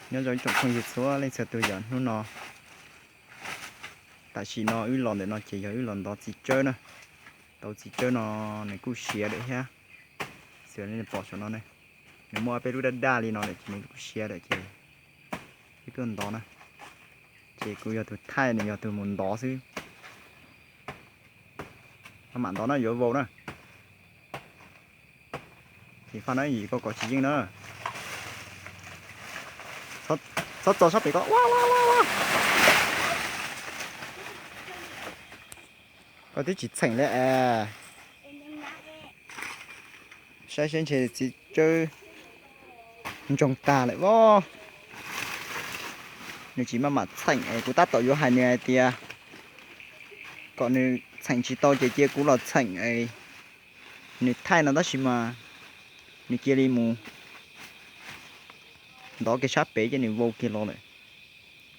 Nyob zoo ib tsoom phooj ywg txhua leej txhua tus, yog hnub no tam sim no wb los ntawm no ces yog wb los ntov txiv tsawb na. Tau txiv tsawb no nws kuj siav lawm thiab. Xws li nej pom saum no ne, nws muaj peb lub daj daj li no lawm ces nws kuj siav lawm ces wb tuaj ntov na. Ces kuv yog tus thaij, nws yog tus mus ntov xwb. Maj mam ntov na, yuav vau na. Ces faj na, yim koj kom tsis yeej na. Txhob txo sab pem ko. Koj twb tsis txheem li es. Saib seb ntshe txiv tsawb ntsoog tag lawm os. Nws tsis maj mam txheem es kuv tab tom yuav hais nws hais tias kom nws txheem tsis tau ces cia kuv los txheem es nws thaij no tab sis mas nws cia li mus ntov kiag sab pem ces nws vau kiag los lawm.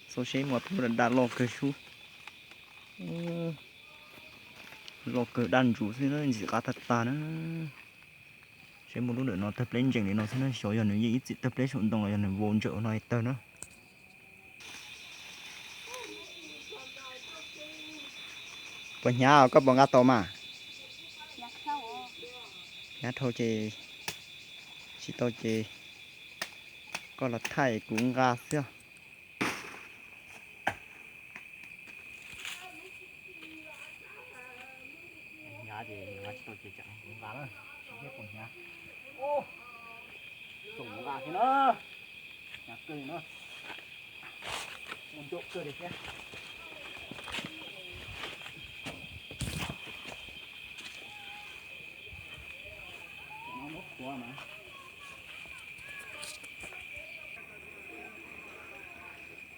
Txoj seb muaj peb lub daj daj loj kawg sub. Loj kawg, daj ntsuv xwb na, ntxim qab tag tag na. Seb muaj lub ntawm no tawg pleb ntsees li no xwb na, xyov yog nws yeej ib txwm tawg pleb saum ntoo los yog nws vau ntsawm no tawg na. Puas hnyav, koj puas nqa tau mas? Hnyav dhau ces tsis tau ces koj los thaij kuv nqa xwb.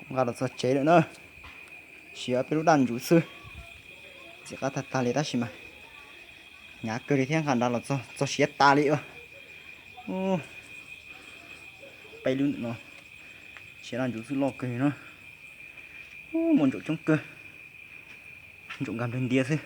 Kuv nqa los txog tsev lawm na, siav peb lub daj ntsuv xwb. Ntxim qab tag tag li tab sis mas hnyav kawg li thiab, nqa nrad los txog txog siav tas li os. Peb lub ntawm no siav daj ntsuv xwb, loj kawg li na. Muaj ntsaum coob kawg, ntsaum nkag nplawg ntias xwb.